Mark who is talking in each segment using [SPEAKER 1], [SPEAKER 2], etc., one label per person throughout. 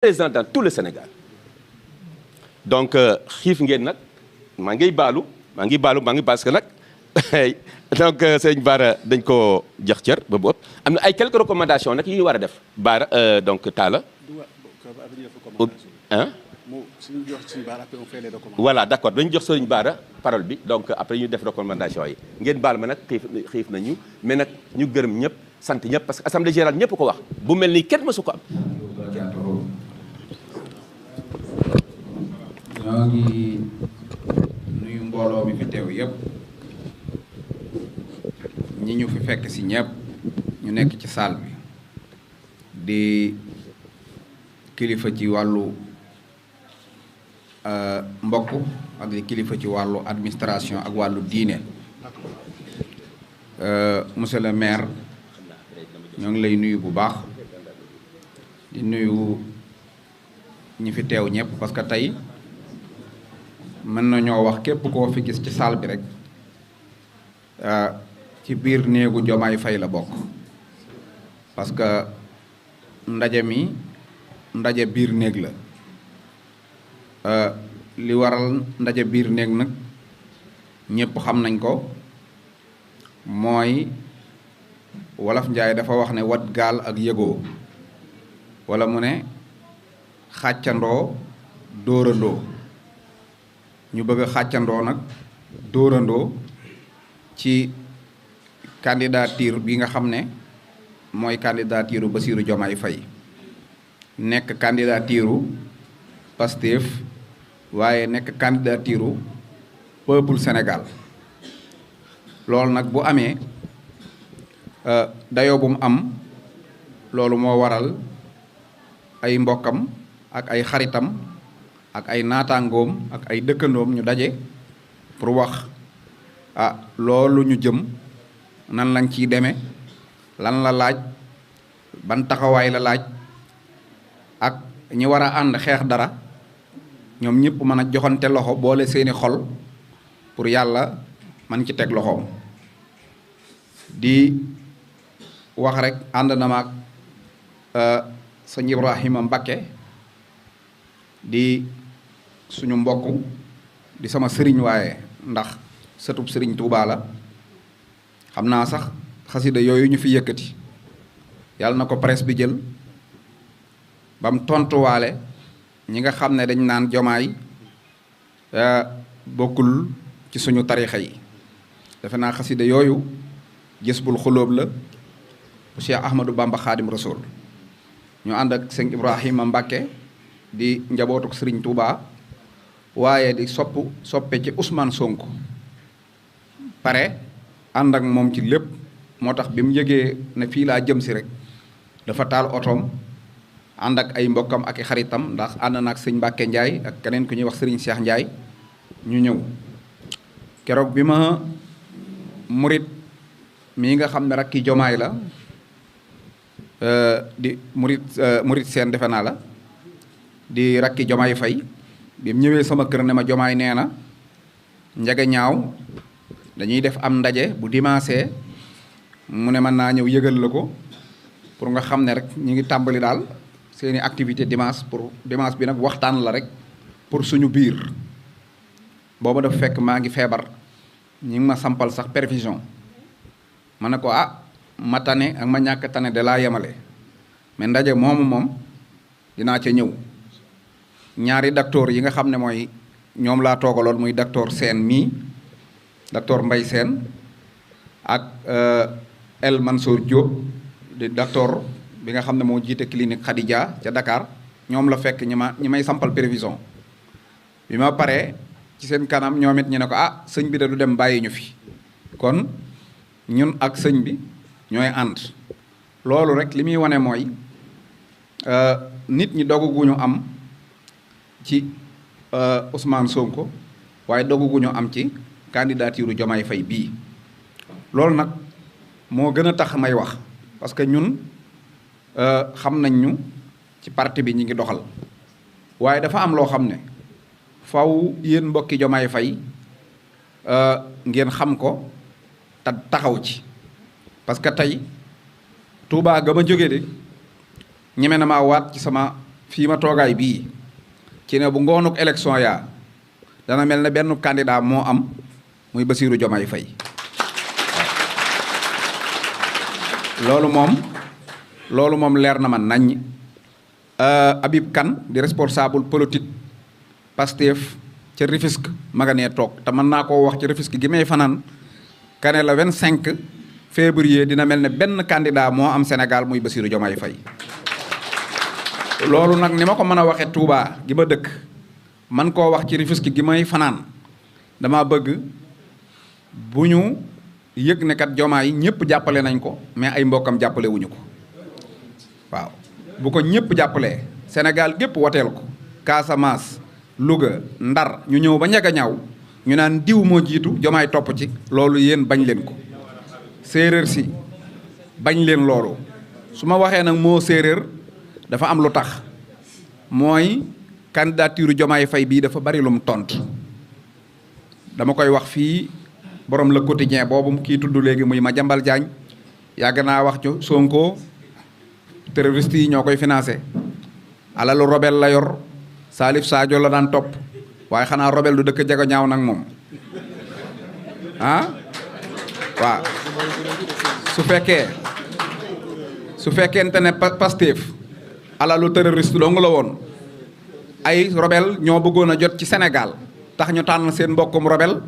[SPEAKER 1] présent dans tout le Sénégal donc xiif ngeen nag maa ngi baalu parce que nag donc sëñ Bara dañ ko jox cër ba bu ëpp am na ay quelques recommandations nag yu ñu war a def Bara donc Talla voilà d'accord dañu jox sëñ Bara parole bi donc après ñu def recommandation yi ngeen baal ma nag xiif nañu mais nag ñu gërëm ñëpp sant ñëpp parce que assemblée générale ñëpp ko wax bu mel ni kenn mësu ko am.
[SPEAKER 2] ñoo ngi nuyu mbooloo mi fi teew yëpp ñi ñu fi fekk si ñëpp ñu nekk ci salle bi di kilifa ci wàllu mbokk ak di kilifa ci wàllu administration ak wàllu diine monsieur le maire ñoo ngi lay nuyu bu baax di nuyu ñi fi teew ñëpp parce que tey mën nañoo wax képp koo fi gis ci salle bi rek ci biir néegu Diomaye Faye la bokk parce que ndaje mi ndaje biir néeg la li waral ndaje biir néeg nag ñëpp xam nañ ko mooy wolof njaay dafa wax ne wat gaal ak yëgoo wala mu ne xàccandoo dóorandoo ñu bëgg a xàccandoo nag dóorandoo ci candidature bi nga xam ne mooy candidature Bassirou Diomaye Faye nekk candidature Pastef waaye nekk candidature peuple Sénégal loolu nag bu amee dayoo bu mu am loolu moo waral ay mbokkam ak ay xaritam ak ay naataangoom ak ay dëkkandoom ñu daje pour wax loolu ñu jëm nan lañ ciy demee lan la laaj ban taxawaay la laaj ak ñi war a ànd xeex dara ñoom ñëpp mën a joxante loxo boole seeni xol pour yàlla man ci teg loxoom di wax rek ànd na maag sëñ Ibrahima Mbakke di suñu mbokk di sama sëriñ waaye ndax sëtub sëriñ Touba la xam naa sax xasida yooyu ñu fi yëkkati yàlla na ko presse bi jël ba mu tontuwaale ñi nga xam ne dañ naan Diomaye bokkul ci suñu tarixa yi defe naa xasida yooyu gis bul xulóob la bu Cheikh Ahmadou Bamba Khadim Rasoul ñu ànd ak sëñ Ibrahima Mbakke di njabootuk sëriñ Touba waaye di soppe ci Ousmane Sonko pare ànd ak moom ci lépp moo tax bi mu yëgee ne fii laa jëm si rek dafa taal otoom ànd ak ay mbokkam ak i xaritam ndax ànd na ak sëñ Mbàkke Ndiaye ak keneen ku ñuy wax sëriñ Cheikh Ndiaye ñu ñëw keroog bi ma murit mii nga xam ne rek ki Jomaay la di murit seen defe naa la di rakki Diomaye Faye bi mu ñëwee sama kër ne ma Diomaye nee na njage ñaaw dañuy def am ndaje bu dimanche mu ne mën naa ñëw yëgal la ko pour nga xam ne rek ñu ngi tàmbali daal seeni activité dimanche pour dimanche bi nag waxtaan la rek pour suñu biir booba dafa fekk maa ngi feebar ñi ngi ma sampal sax perfusion ma ne ko ma tane ak ma ñàkk tane de laa yemale mais ndaje moomu moom dinaa ca ñëw ñaari docteur yi nga xam ne mooy ñoom laa toogaloon muy docteur Sène mii docteur Mbaye Sène ak El Mansour Diop di docteur bi nga xam ne moo jiite clinique Khadija ca Dakar ñoom la fekk ñi may sampal prévision bi ma paree ci seen kanam ñoom it ñu ne ko sëñ bi da du dem bàyyi ñu fi kon ñun ak sëñ bi ñooy ànd loolu rek li muy wane mooy nit ñi doguguñu am ci Ousmane Sonko waaye doguguñu am ci candidature Diomaye Faye bii loolu nag moo gën a tax may wax parce que ñun xam nañ ñu ci parti bi ñi ngi doxal waaye dafa am loo xam ne faw yéen mbokki Diomaye Faye ngeen xam ko te taxaw ci parce que tey Touba ga ma jógee de ñeme na maa waat ci sama fii ma toogaay bii ci ne bu ngoonuk élection yaa dana mel ne benn candidat moo am muy Bassirou Diomaye Faye loolu moom leer na ma naññ. Habib Kane di responsable politique Pastef ca Rufisque ma nga nee toog te mën naa koo wax ci Rufisque gi may fanaan kane la 25 février dina mel ne benn candidat moo am Sénégal muy Bassirou Diomaye Faye loolu nag ni ma ko mën a waxee Touba gi ma dëkk man koo wax ci Rufisque gi may fanaan dama bëgg bu ñu yëg ne kat Diomaye ñëpp jàppale nañ ko mais ay mbokkam jàppale wuñu ko waaw bu ko ñëpp jàppalee Sénégal gépp woteel ko Casamance Louga Ndar ñu ñëw ba ñaga ñaaw ñu naan diw moo jiitu Diomaye topp ci loolu yéen bañ leen ko séeréer si bañ leen loolu su ma waxee nag moo séeréer dafa am lu tax mooy candidature Diomaye Faye bii dafa bari lum tontu dama koy wax fii borom Le Quotidien boobu kii tudd léegi muy Madiambal Diagne yàgg naa wax ci Sonko terroriste yi ñoo koy financé alalu Robel la yor Salif Sadio la daan topp waaye xanaa Robel du dëkk jago ñaaw nag moom ah waaw su fekkente ne Pastef alalu terroriste dong la woon ay Robel ñoo bëggoon a jot ci Sénégal tax ñu tànn seen mbokkum Robel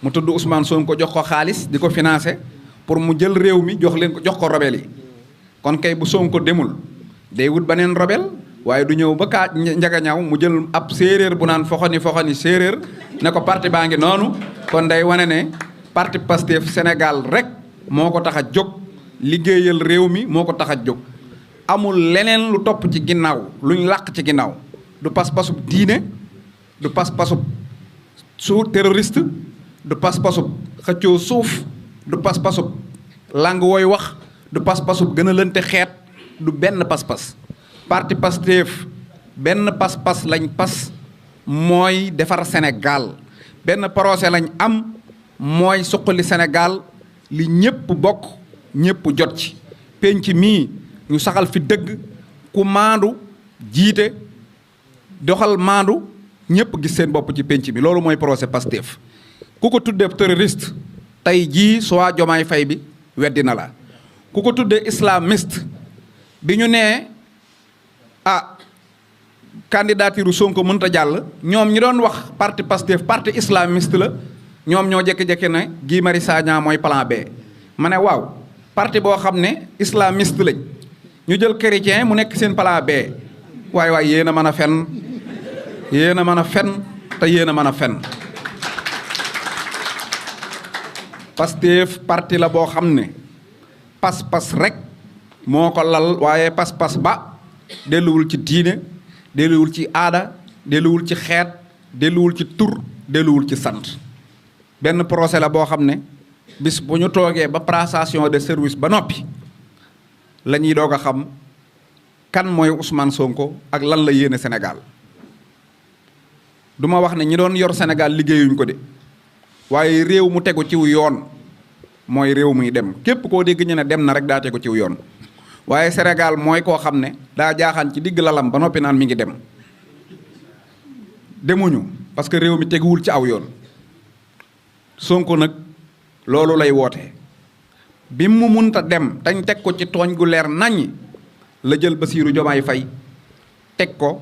[SPEAKER 2] mu tudd Ousmane Sonko jox ko xaalis di ko financé pour mu jël réew mi jox ko Robel yi kon kay bu Sonko demul day wut beneen Robel waaye du ñëw ba kaa njaga ñaaw mu jël ab séeréer bu naan foxani séeréer ne ko parti baa ngi noonu kon day wane ne parti Pastef Sénégal rek moo ko tax a jóg liggéeyal réew mi moo ko tax a jóg amul leneen lu topp ci ginnaaw luñ làq ci ginnaaw du pas-pasub diine du pas-pasub terroriste du pas-pasub xëccoo suuf du pas-pasub langue wooy wax du pas-pasub gën a lënte xeet du benn pas-pas parti Pastef benn pas-pas lañ pas mooy defar Sénégal benn projet lañ am mooy suqali Sénégal li ñëpp bokk ñëpp jot ci penc mii ñu saxal fi dëgg ku maandu jiite doxal maandu ñëpp gis seen bopp ci penc mi loolu mooy projet Pastef ku ko tuddee terroriste tey jii soit Diomaye Faye bi weddi na la ku ko tuddee islamiste bi ñu nee candidature Sonko mënta jàll ñoom ñi doon wax parti Pastef parti islamiste la ñoom ñoo jékki-jékki ne Guy Marius Sagna mooy plan B ma ne waaw parti boo xam ne islamiste lañ ñu jël chrétien mu nekk seen plan B waay yéen a mën a fen yéen a mën a fen te yéen a mën a fen Pastef parti la boo xam ne pas-pas rek moo ko lal waaye pas-pas ba delluwul ci diine delluwul ci aada delluwul ci xeet delluwul ci tur delluwul ci sant benn procès la boo xam ne bis bu ñu toogee ba passation de service ba noppi la ñuy doog a xam kan mooy Ousmane Sonko ak lan la yéene Sénégal du ma wax ne ñi doon yor Sénégal liggéeyuñ ko de waaye réew mu tegu ciw yoon mooy réew muy dem képp koo dégg ñu ne dem na rek daa tegu ciw yoon waaye Sénégal mooy koo xam ne daa jaaxaan ci digg lalam ba noppi naan mi ngi dem demuñu parce que réew mi teguwul ci aw yoon Sonko nag loolu lay woote bi mu munta dem dañ teg ko ci tooñ gu leer naññi la jël Bassirou Diomaye Faye teg ko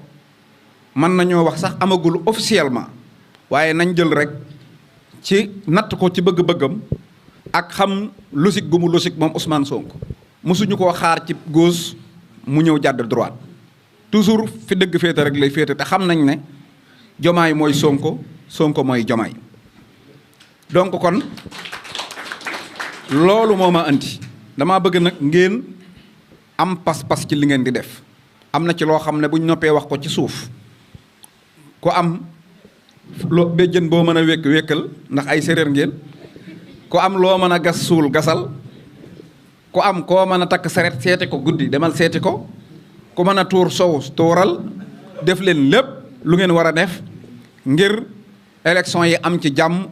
[SPEAKER 2] mën nañoo wax sax amagul officiellement waaye nañ jël rek ci natt ko ci bëgg-bëggam ak xam logique gu mu logique moom Ousmane Sonko mosuñu koo xaar ci gauche mu ñëw jàdd droite toujours fi dëgg féete rek lay féete te xam nañ ne Diomaye mooy Sonko Sonko mooy Diomaye donc kon loolu moo ma andi damaa bëgg nag ngeen am pas-pas ci li ngeen di def am na ci loo xam ne buñ noppee wax ko ci suuf ku am loo béjjën boo mën a wékkal ndax ay séréer ngeen ku am loo mën a gas suul gasal ku am koo mën a takk saret seeti ko guddi demal seeti ko ku mën a tuur sow tuural def leen lépp lu ngeen war a def ngir élection yi am ci jàmm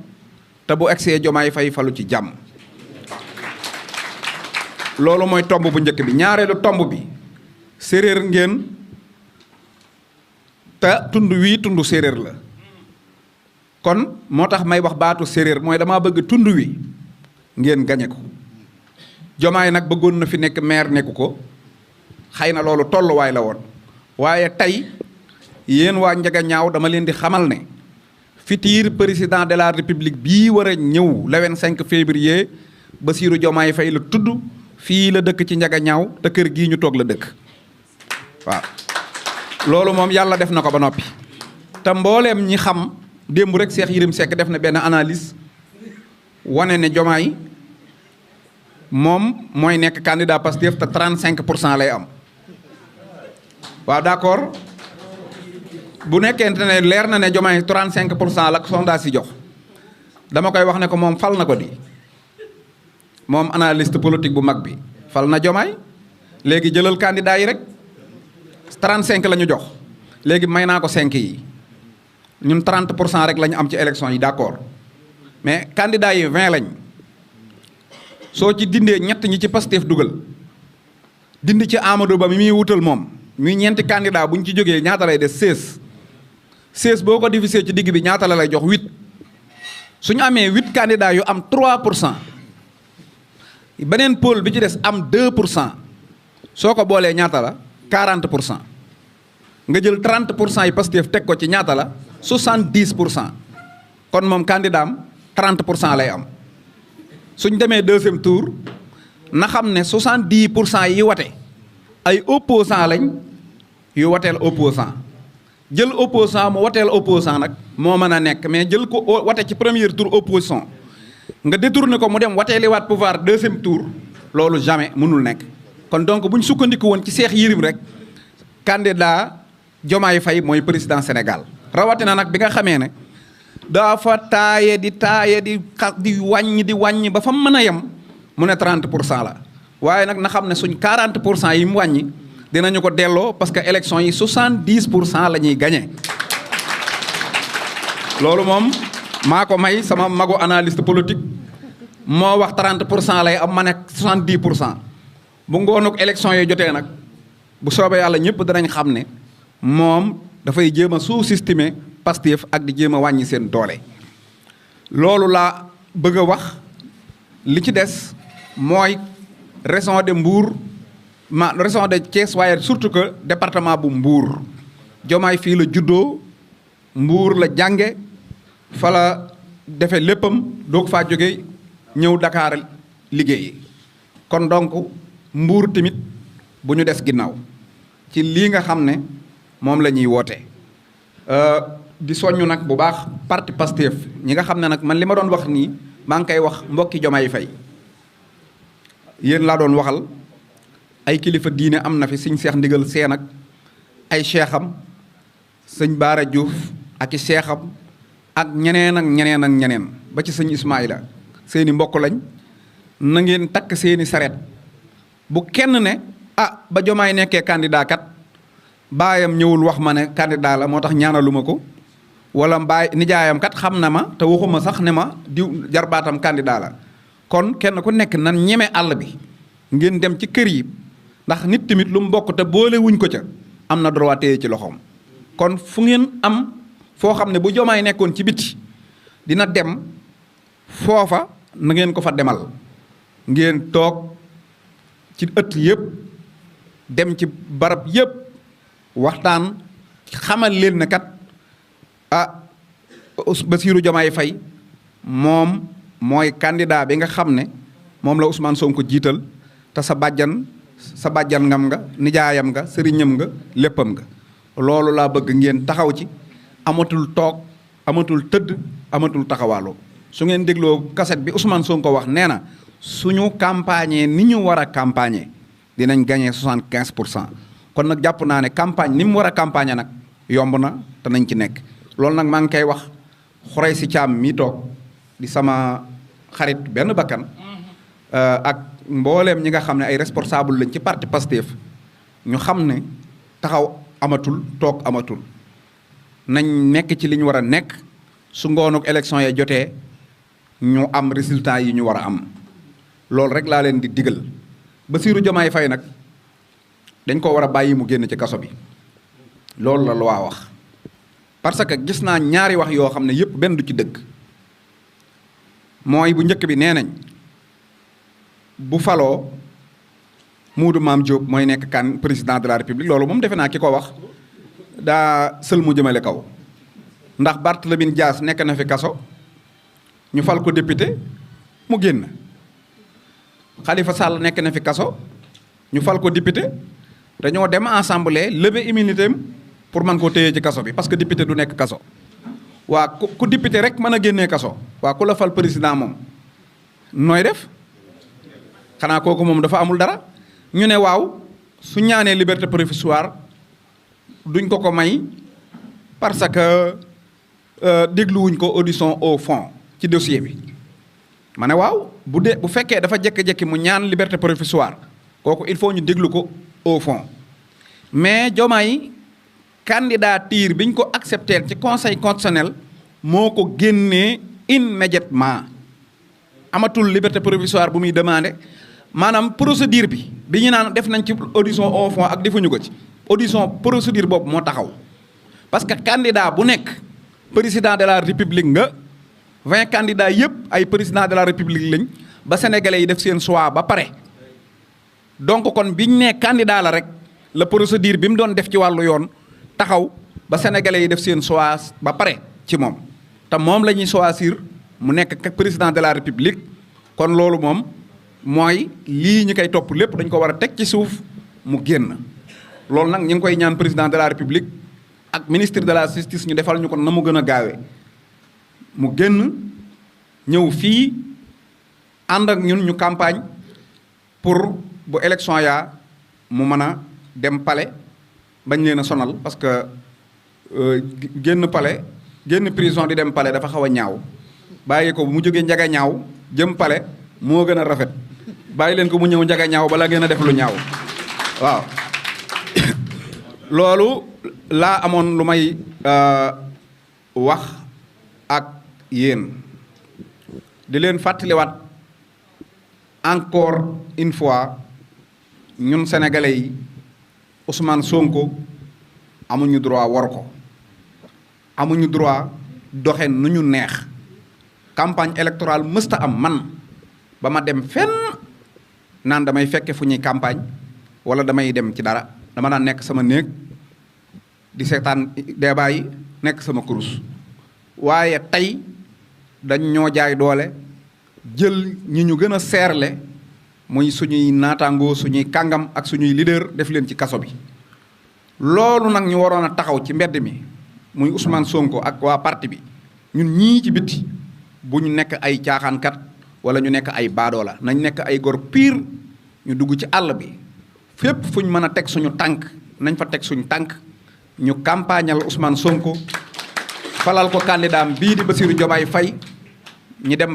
[SPEAKER 2] te bu egsee Diomaye Faye falu ci jàmm loolu mooy tomb bu njëkk bi ñaareelu tomb bi séréer ngeen te tund wii tund séeréer la kon moo tax may wax baatu séeréer mooy damaa bëgg tund wi ngeen gañe ko. Jomaay nag bëggoon na fi nekk maire nekku ko xëy na loolu tolluwaay la woon waaye tey yéen waa Ndiaganiao dama leen di xamal ne futur président de la république bii war a ñëw le 25 février Bassirou Diomaye Faye la tudd fii la dëkk ci Ndiaganiao te kër gii ñu toog la dëkk waaw. loolu moom yàlla def na ko ba noppi te mbooleem ñi xam démb rek Cheikh Yérim Seck def na benn analyse wane ne Diomaye moom mooy nekk candidat Pastef te 35% lay am waaw d'accord bu nekkente ne leer na ne Diomaye 35% la sondage si jox dama koy wax ne ko moom fal na ko di moom analyste politique bu mag bi fal na Diomaye léegi jëlal candidat yi rek 35 la ñu jox léegi may naa ko 5 yi ñun 30% rek la ñu am ci élection yi d'accord mais candidat yi 20 lañ soo ci dindee ñett ñi ci Pastef dugal dindi ci Amadou Ba mi muy wutal moom muy ñeenti candidat bu ñu ci jógee ñaata lay des 16 boo ko divisé ci digg bi ñaata la lay jox 8 suñu amee 8 candidats yu am 3% beneen pôle bi ci des am 2% soo ko boolee ñaata la 40% nga jël 30% yi Pastef teg ko ci ñaata la 70% kon moom candidat am 30% lay am suñ demee deuxième tour na xam ne 70% yi wate ay opposant lañ yu wateel opposant jël opposant mu wateel opposant nag moo mën a nekk mais jël ko wate ci premier tour opposition nga détourné ko mu dem wateeliwaat pouvoir deuxième tour loolu jamais mënul nekk kon donc bu ñu sukkandiku woon ci Cheikh Yérim rek candidat Diomaye Faye mooy président Sénégal rawatina nag bi nga xamee ne dafa taaye di wàññi ba fa mën a yem mu ne 30% la waaye nag na xam ne suñ 40% yi mu wàññi dinañu ko delloo parce que élection yi 70% la ñuy gagné loolu moom maa ko may sama magu analyste politique moo wax 30% lay am ma ne 70% bu ngoonuk élection yi jotee nag bu soobee yàlla ñëpp danañ xam ne moom dafay jéem a sous-estimer Pastef ak di jéem a wàññi seen doole loolu laa bëgg a wax li ci des mooy région de Mbour région de Thiès waaye surtout que département bu Mbour Diomaye fii la juddoo Mbour la jànge fa la defe léppam doog faa jóge ñëw Dakar liggéeyi kon donc Mbour tamit bu ñu des ginnaaw ci lii nga xam ne moom la ñuy woote di soññu nag bu baax parti Pastef ñi nga xam ne nag man li ma doon wax nii maa ngi koy wax mbokki Diomaye Faye yéen laa doon waxal ay kilifa diine am na fi sëñ Seex Ndigal Seen ak ay seexam sëñ Baara Diouf ak i seexam ak ñeneen ba ci sëñ Ismaïla seeni mbokk lañ na ngeen takk seeni saret bu kenn ne ba Diomaye nekkee candidat kat baayam ñëwul wax ma ne candidat la moo tax ñaanaluma ko wala nijaayam kat xam na ma te waxuma sax ne ma diw jarbaatam candidat la kon kenn ku nekk nan ñeme àll bi ngeen dem ci kër yi ndax nit tamit lu mu bokk te boole wuñ ko ca am na droit téye ci loxoom kon fu ngeen am foo xam ne bu Diomaye nekkoon ci biti dina dem foofa na ngeen ko fa demal ngeen toog ci ëtt yëpp dem ci barab yëpp waxtaan xamal leen ne kat Bassirou Diomaye Faye moom mooy candidat bi nga xam ne moom la Ousmane Sonko jiital te sa bàjjan ngam nga nijaayam nga sëriñam nga léppam nga loolu laa bëgg ngeen taxaw ci amatul toog amatul tëdd amatul taxawaaloo su ngeen dégloo kaset bi Ousmane Sonko wax nee na suñu campagne ni ñu war a campagne dinañ gagné 75%. kon nag jàpp naa ne campagne ni mu war a campagne nag yomb na te nañ ci nekk loolu nag maa ngi koy wax xorey si caam mi toog di sama xarit benn bakkan ak mbooleem ñi nga xam ne ay responsable lañ ci parti Pastef ñu xam ne taxaw amatul toog amatul nañ nekk ci li ñu war a nekk su ngoonuk élection ya jotee ñu am résultat yi ñu war a am loolu rek laa leen di digal Bassirou Diomaye Faye nag dañ ko war a bàyyi mu génn ci kaso bi loolu la loi wax parce que gis naa ñaari wax yoo xam ne yëpp benn du ci dëgg mooy bu njëkk bi nee nañ bu faloo Muudu Maam Diop mooy nekk kan président de la république loolu moom defe naa ki ko wax daa sël mu jëmale kaw ndax Barthélémy Dias nekk na fi kaso ñu fal ko député mu génn Khalifa Sall nekk na fi kaso ñu fal ko député dañoo dem assemblée lever immunité am pour mën koo téye ci kaso bi parce que député du nekk kaso waa ku député rek mën a génnee kaso waa ku la fal président moom nooy def xanaa kooku moom dafa amul dara ñu ne waaw su ñaanee liberté provisoire duñ ko may parce que dégluwuñ ko audition au fond ci dossier bi ma ne waaw bu fekkee dafa jékki-jékki mu ñaan liberté provisoire kooku il faut ñu déglu ko au fond mais Diomaye candidature biñ ko accepté ci conseil constitutionnel moo ko génnee immédiatement amatul liberté provisoire bu muy demandé maanaam procédure bi ñu naan def nañ ci audition au fond ak defuñu ko ci audition procédure boobu moo taxaw parce que candidat bu nekk président de la république nga 20 candidats yëpp ay président de la république lañ ba sénégalais yi def seen choix ba pare donc kon biñ ne candidat la rek la procédure bi mu doon def ci wàllu yoon taxaw ba sénégalais yi def seen choix ba pare ci moom te moom la ñuy choisir mu nekk président de la république kon loolu moom mooy lii ñu koy topp lépp dañ ko war a teg ci suuf mu génn loolu nag ñu ngi koy ñaan président de la république ak ministre de la justice ñu defal ñu ko na mu gën a gaawee mu génn ñëw fii ànd ak ñun ñu campagne pour bu élection yaa mu mën a dem palais bañ leen a sonal parce que génn palais génn prison di dem palais dafa xaw a ñaaw bàyyi ko mu jógee njaga ñaaw jëm palais moo gën a rafet bàyyi leen ko mu ñëw njaga ñaaw bala ngeen a def lu ñaaw waaw loolu laa amoon lu may wax ak yéen di leen fàttaliwaat encore une fois ñun sénégalais yi Ousmane Sonko amuñu droit war ko amuñu droit doxe nu ñu neex campagne électorale mësta am man ba ma dem fenn naan damay fekke fu ñuy campagne wala damay dem ci dara dama daan nekk sama néeg di seetaan débat yi nekk sama kurus waaye tey dañ ñoo jaay doole jël ñi ñu gën a seerle muy suñuy naataangoo suñuy kàngam ak suñuy leader def leen ci kaso bi loolu nag ñu waroon a taxaw ci mbedd mi muy Ousmane Sonko ak waa parti bi ñun ñii ci bitti bu ñu nekk ay caaxaankat wala ñu nekk ay baadoola nañ nekk ay gor pire ñu dugg ci àll bi fépp fu ñu mën a teg suñu tànk nañ fa teg suñu tànk ñu campagnal Ousmane Sonko falal ko candidat bii di Bassirou Diomaye Faye ñi dem